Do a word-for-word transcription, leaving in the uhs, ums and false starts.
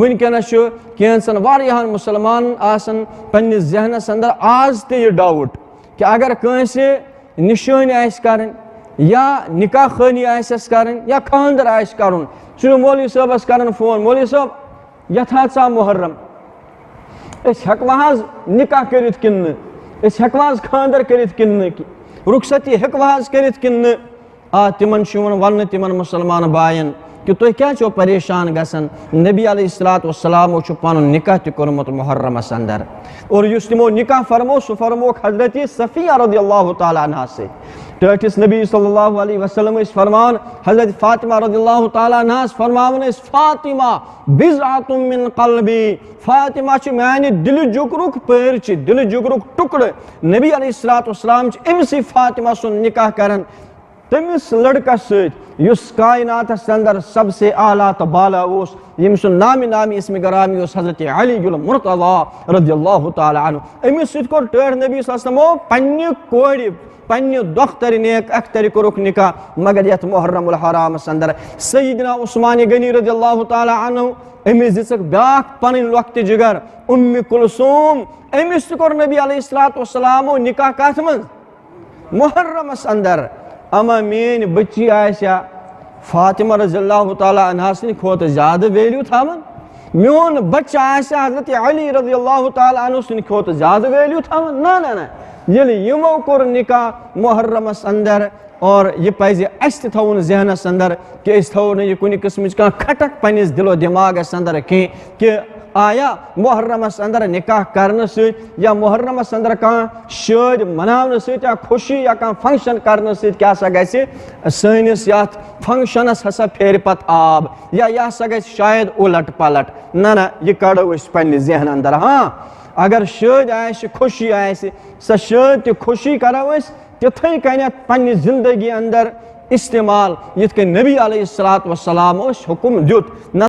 وٕنکیٚنَس چھُ کینٛژَن واریاہَن مُسلمانَن آسان پنٛنِس ذہنَس اندر آز تہِ یہِ ڈاوُٹ کہِ اگر کٲنٛسہِ نِشٲنۍ آسہِ کَرٕنۍ یا نِکاح خٲنی آسٮ۪س کَرٕنۍ یا خانٛدر آسہِ کَرُن، سُہ چھُ مولوی صٲبَس کَران فون، "مولوی صٲب، یَتھ ہا ژاو محرم، أسۍ ہٮ۪کوا حظ نِکاح کٔرِتھ کِنہٕ نہٕ؟ أسۍ ہٮ۪کوا حظ خانٛدر کٔرِتھ کِنہٕ نہٕ؟ رُخصتی ہٮ۪کوا حظ کٔرِتھ کِنہٕ نہٕ؟" آ، تِمن چھُ یِوان وننہٕ، تِمن مُسلمان باین، کہِ تُہۍ کیٛازِ چھِو پریشان گژھان؟ نبی علیہ الصلوۃ والسلامو چھُ پنُن نکاح تہِ کوٚرمُت محرمس اندر، اور یُس تِمو نکاح فرمو، سُہ فرمووُکھ حضرت صفیہ رضی اللہ تعالیٰ عنہا سۭتۍ۔ ٹٲٹھِس نبی صلی اللہ علیہ وسلم ٲسۍ فرمان، حضرت فاطمہ رضی اللہ تعالیٰ عنہاس فرماوان ٲسۍ، "فاطمہ بضعۃ من قلبی"، فاطمہ چھِ میانہِ دِلہٕ جُگرُک پٲرچہِ، دِلہٕ جُگرُک ٹُکڑٕ۔ نبی علیہ الصلوۃ والسلام چھِ أمِسٕے فاطمہ سُنٛد نکاح کران۔ تٔمِس لڑکس سۭتۍ یُس کائناتس اندر سب سے اعلیٰ تہٕ بالا اوس، ییٚمۍ سُنٛد نامی نامی اسم گرامی اوس حضرت علی المرتضیٰ رضی اللہ تعالیٰ عنہ، أمِس سۭتۍ کوٚر ٹٲٹھ نبی صلی اللہ علیہ وسلمو پننہِ کورِ، پننہِ دۄخترِ نیک اخترِ کوٚرُکھ نکاح، مگر یتھ محرم الحرامس اندر۔ سیدنا عثمان غنی رضی اللہ تعالیٰ عنہ، أمِس دِژٕکھ بیاکھ پنٕنۍ لۄکٹہِ جگر ام کلثوم، أمِس تہِ کوٚر نبی علیہ الصلوۃ والسلامو نکاح کتھ منٛز؟ محرمس اندر۔ اما میٲنۍ بچی آسیا فاطمہ رضی اللہ تعالیٰ عنہا سٕنٛدِ کھۄتہٕ زیادٕ ویلیو تھاوان؟ میون بچہ آسیا حضرت علی رضی اللہ تعالیٰ عنہ سٕنٛدِ کھۄتہٕ زیادٕ ویلیو تھاوان؟ نہ، نہ، نہ۔ ییٚلہِ یِمو کوٚر نکاح محرمس اندر، اور یہِ پزِ اسہِ تہِ تھاوُن ذہنس اندر، کہِ أسۍ تھاوو نہٕ یہِ کُنہِ قٕسمٕچ کانٛہہ کھٹک پننِس دِل و دٮ۪ماغس اندر کینٛہہ، کہِ آیا محرمس اندر نکاح کرنہٕ سۭتۍ یا محرمس اندر کانٛہہ شٲدۍ مناونہٕ سۭتۍ یا خوشی یا کانٛہہ function کرنہٕ سۭتۍ کیٛاہ سا گژھِ؟ سٲنِس یتھ functionس ہسا پھیرِ پتہٕ آب، یا یہِ ہسا گژھِ شاید اُلٹ پلٹ۔ نہ، نہ، یہِ کڑو أسۍ پننہِ ذہن اندر۔ ہاں، اگر شٲدۍ آسہِ، خوشی آسہِ، سۄ شٲدۍ تہٕ خوشی کرو أسۍ تِتھے کٔنٮ۪تھ پننہِ زندگی اندر استعمال، یِتھ کٔنۍ نبی علیہ الصلوۃ والسلام اوس حکم دیُت۔ نہ